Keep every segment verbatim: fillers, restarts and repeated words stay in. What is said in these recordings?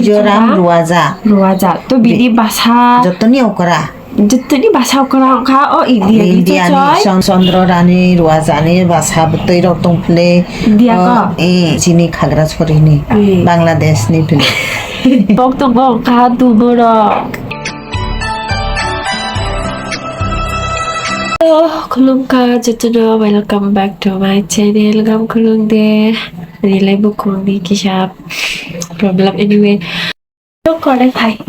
Joram Ruaja. Ruaja. To bini basa. Jotoni okra. Jotoni basa okra wngkha o India ni India ni choi. Chon-, Chandra Rani Ruaja ni basa bwtwi rok tong phile. India o, ko? Eh, chini khagra sori ni. Eh. Bangladesh ni phile. Bok tongo wngkha duborok. Hello, khulumkha jotono, welcome back to my channel, Gam Khulum de. Ani lai bukhung ni kisa problem, anyway. Tok kore phai.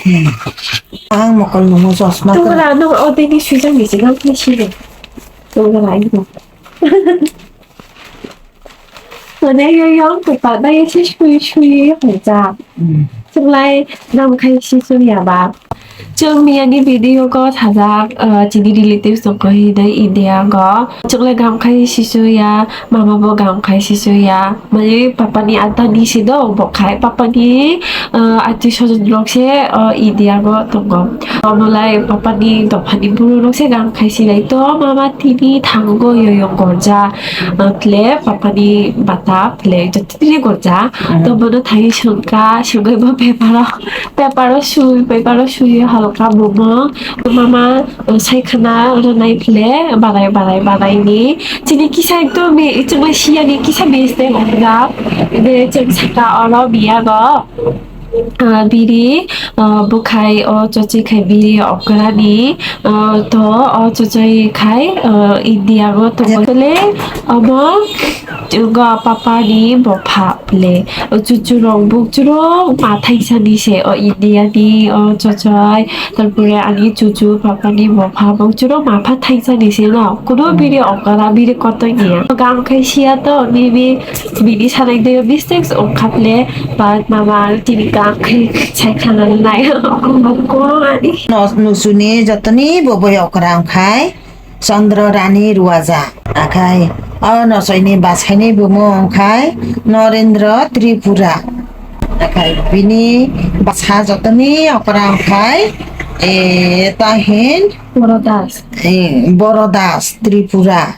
Hmm. Ang mokol nungmo chosma. Tok ra no odeni sujang ni sigang ni sile. Tok ra ino. Mane yo yong ko pa ba ye si shui shui ho ja. Hmm. Chunglai nam khai si sui ya ba. Chwng miyani video go thajak, ah, chini relatives tongkha hinwi India go. Chwng le gam khai sisu ya, mama bo gam khai sisu ya. Mali papa ni ata ni si do bo khai. Papa ni, ah, atwi sojot rok se, ah, India go tongo. Omo lai papa ni dopha ni buru rok se gam khai si lai to. Mama tini thango yoyong gorja. Ah, tle papa ni bata ple jotini gorja. Mhm. To bono thai sungka, sungwi bo paper o. Paper o sui, paper o sui halka bumung. Mama, uh, saikhana rwnai phle, barai, barai, barai ni. Chini kisa ekdom, eh, chwngno siya ni kisa mistake wngjak. Ede chwng saka oro biya go, uh, biri, uh, bwkhai o chochwi khai biri okra ni, uh, to o chochwi khai, uh, India go to bole, omo, go papa ni bopha. Le, o chuchu rok bukchurok ma thaisa ni se, o India ni, o chochoi, tarpore ani chuchu papa ni bopha bukchurok ma pha thaisa ni se no, kuno biri okara biri kotoi niya. Gam khai siya to, maybe bini sanai de mistakes ongkha ple, but mama tini gam khai sai khana nai, ko ani. No, nusuni jotoni bo boi okra ongkhai. Chandra Rani Ruaja. Akhai, o nosoini basaini bumung khai Norendra Tripura. Akhai, bini basa jotoni okra khai, e, tahin Boro Das. E, Boro Das Tripura.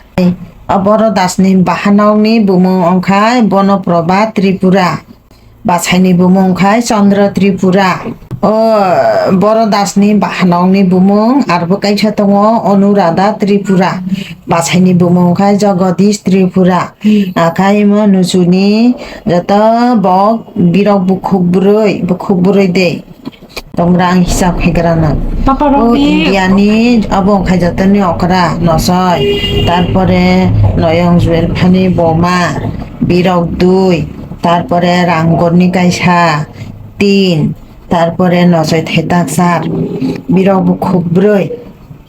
O Boro Das ni bahanokni bumung ongkhai Bono Proba Tripura. Basaini bumung khai Chandra Tripura. O Boro Das ni bahanok ni bumung arbo kaisa tongo Anuradha Tripura. Basaini bumung khai Jagadish Tripura. Hmm. Akhai mo nusuni joto bok birok bukhuk bwrwi, bukhuk bwrwi de. Tongra ang hisab khe gra nang. Papa rokni India ni abo khai joto ni okra nosoi. Tarpore Noyong Juel Phani boma birok dui. Tarpore Ramgorni kaisa, tin, tarpore Nosoi Thetak sar, birok bukhuk brwi.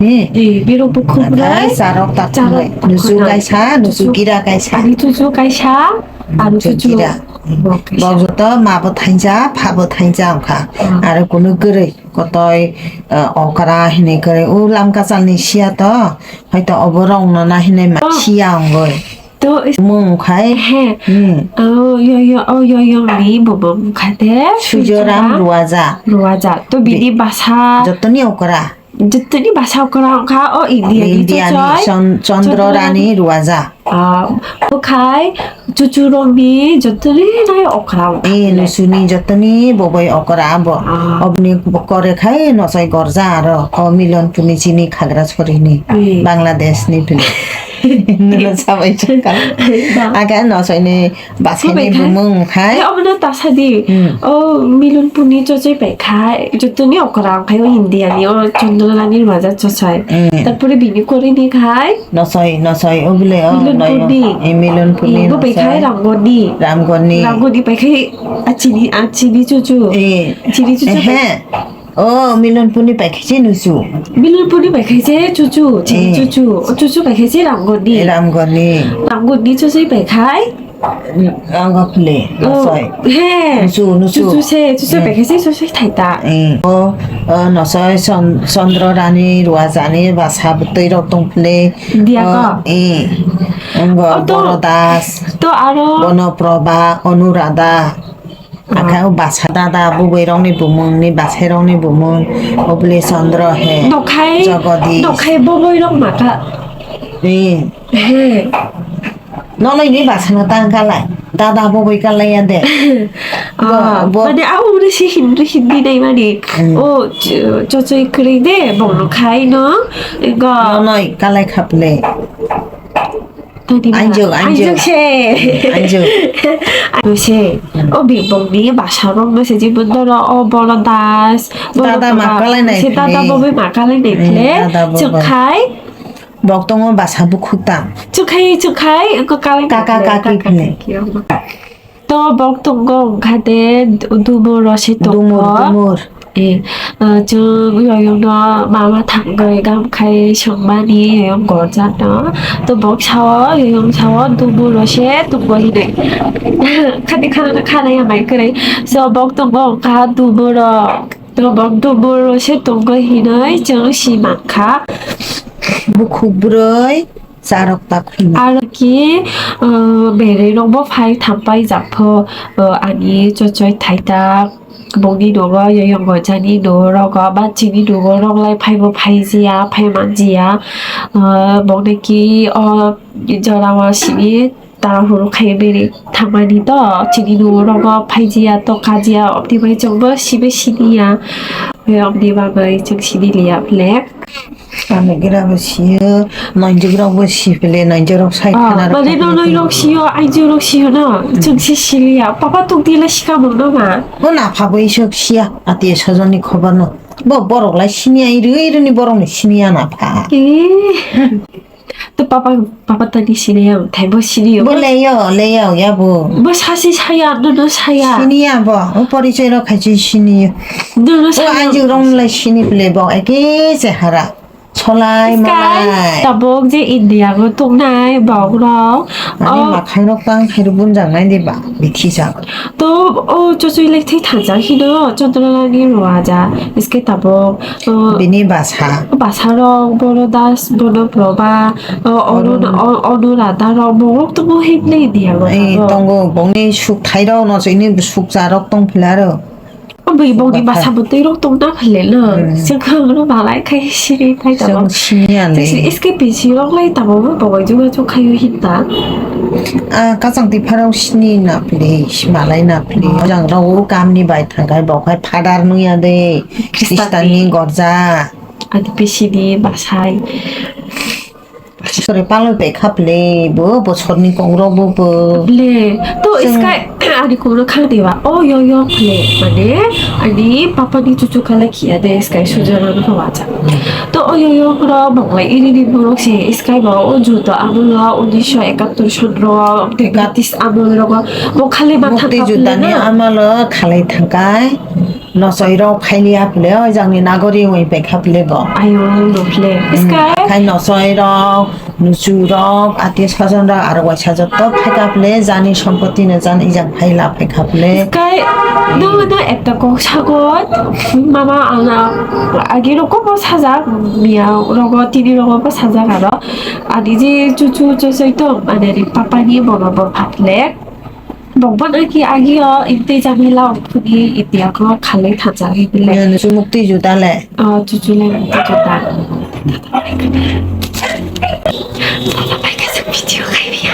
Hi? Di, birok bukhuk brwi. Nathai charok tak charok nui. Nusu khwnai. Kaisa, nusu gira kaisa. Ani chuchu kaisa, aro chuchu gira. Bok kaisa. Bok joto ma bo thainsa, pha bo thainsa wngkha. Hmm. Aro kunu kwrwi kotoi, eh, okra hinwi kwrwi. U lam kachalni siya to, hoito obo rong no na hinwi ma siya wngwi. To is- Mung khai. He. Hmm. Oh, yo, yo, oh, yo, yo, ni bo, bo, khai de. Sujoram Sujoram Ruaja. Ruaja. To bini basa. Jotoni okra. Jotoni basa okra wngkha, o India ni India ni choi. Chon-, Chandra Rani Ruaja. Ah, bo khai chuchu rok ni jotoni nai okra wngkha. Eh, nusuni jotoni bo bai okra bo. Ah. Obni kore khai nosai gorja aro. O Milan puni chini khagra sorini. Eh. Bangladesh ni pili. Nuna sabai chakha. Ba. Aga no soini basai ni bumung khai. He, omo no ta sadi. Hmm. O Milan puni chochoi pai khai. Jotoni okra khai o India ni o Chandra Rani Ruaja chochoi. Hmm. Tarpore bini kore ni khai. No soi, no soi, o bile o Milan puni. E Milan puni no soi. Bo pai khai Ramgorni. Ramgorni. Ramgorni pai khai a chini, a chini chuchu. Eh. Chini chuchu pai. He. Oh, Milan puni pai khe se nusu. Milan puni pai khe se chuchu, chini chuchu. Eh. O chuchu pai khe se Ramgorni. Eh, Ramgorni. Ramgorni chuchu pai khai. Ang phule, oh, nosoi. He. Nusu, nusu. Chuchu se, chuchu pai khe se chuchu thai ta. Eh. Oh, oh, nosoi Son-, Chandra Rani Ruaja ni basa bwtwi rok tong phule. Dia ko? Oh, eh. Ang oh, to, Boro Das. To aro. Bono Proba, Anuradha. Akhai o basa dada bwbwi rokni bumung ni basai rokni bumung o bwle Chandra he. Nokhai, Jagadish. Nokhai bwbwi rok maka. Ni. He. Nolai ni basa no tang kalai. Dada bo bai kalai ya de. Ah, bo, bo. Mane, abo mane se Hindi, Hindi nai mani. Hmm. O, ch-, chochoi kwrwi de, bongno khai no. Go. No, noi, kalai khaple. Tadi ba? Anjuk, anjuk. Anjuk se. Anjuk. Anjuk se. Hmm. O bibongni basa rok no se jibon doro, o boro das, boro dada ma kalai nai se dada phle. Bo bai ma kalai nai phle. Hmm, dada bo bai. Chwng khai. Bok tongo basa bukhuk tang. Chwng khai, chwng khai, wngkha kalai kaka, kaka, kaki kaka, khinwi. Kaki, oh. To bok tongo wngkha de, dumur rose tongo. Dumur, dumur. Eh, ah, chwng yoyongno mama thangwi gam khai songmani yoyong gorjak no. To bok sao, yoyong sao, dumur rose tongo hinwi. Khati khana, khana ya mai kwrwi. So bok tongo wngkha dumur rok. To bok dumur rose tongo hinwi chwng si mankha. Bukhuk bwrwi charok ta khwlai. Aro ki, uh, berwi rok bo phai thampai jak pho, uh, ani chochoi thaitak bongni nogo yoyong gojani nogo rogo ba chini nogo rok lai phai bo phai jia, phai man jia. Uh, bongni ki o jora o simi Tarahuru khai beri thangmani to, chini nugo rogo phaijiya to kajiya, obdi bai chwngbo sibe siniya. Obdi bagwi chwng sini liya phle. Kami gira bo siyo, nonjik rok bo si phle, nonjik rok sai khana rok mane khai no noi phle. Rok siyo, aiju rok siyo no, chwng si siliya. Papa tuk dila sika mung no ma. Bo na pha bo isok siya, ati sojon ni khobor no. Bo borok lai siniya, iru iru ni borok ni siniya na pha. Eh. To papa, papa tani sini ya, thai bo sini yo. Bo leyo, leyo, ya bo. Bo sasi saya, nono saya. Sini ya bo, o porichoi rok khai chi sini yo. Nono saya. O anjing rong lai sini phle bo, eke chehara. Cholai malai. Tabok je India go tongnai bok rok. Ani makhang rok tang khai rubun jang nai de ba, bithi jak. To o chochui lai thai thajak hino, Chandra Lal ni ruaja, iske tabok. O, bini basa. Basa rok, bono das, bono proba, o, ono, Orun. O, ono rada rok, borok tongo himle dia rok. Ei, tongo, bongni suk thai rok, no, chini suk cha rok tong phila ro. O, bui bongni basa bwtwi rok tong na phile no. Hmm. Chwng kha mano malai khai siri khai tamo. Chwng sini ya le. Chwng sini S K P C rok lai tamo, bo bongoi juga chwng khai hinta. Ah, kachang twi pharok sini na phile, malai na phile. Jang rok o kam ni bai thang khai, bo khai phadar nung ya de. Khristan ni gorja. Ani bisini basai. Sore paloi bai kha phle bo, bosorni kongrok bo bo. Ble, to iskai ani kongno khang diba. O yo yo phle, mane ani papani chuchu khala khiya de iskai sujana no wacha. To o yo yo kro bonglai iri ni borok se iskai ba o juto amolo unisho ekattor sonro, ekatis amolo rogo bo khale ma thang. Mukti jutani amolo khalai thangkai. Nosoi rok phailiya phle, o jangni nagori wngwi paikha phle bo. Ayo, no phle. Hmm, iskai. Khai nosoi rok, nuchu rok, ati sajon rok, aro waisa jotto phaikha phle, jani sompoti no jan ijang phaila phaikha phle. Iskai, no, no, ekta kok sagot, mama, ana, agi rok bo sajak, miya rogo, tini rogo bo sajak aro. Ani je chuchu chosoi to, mane, papani bono bo phatle. Bokbon aki agio intei jamila ongkhorni India kho khalai thansa hibile. Nang sumuk twi juta le. Oh, chuchu le intei juta. Video khai biya.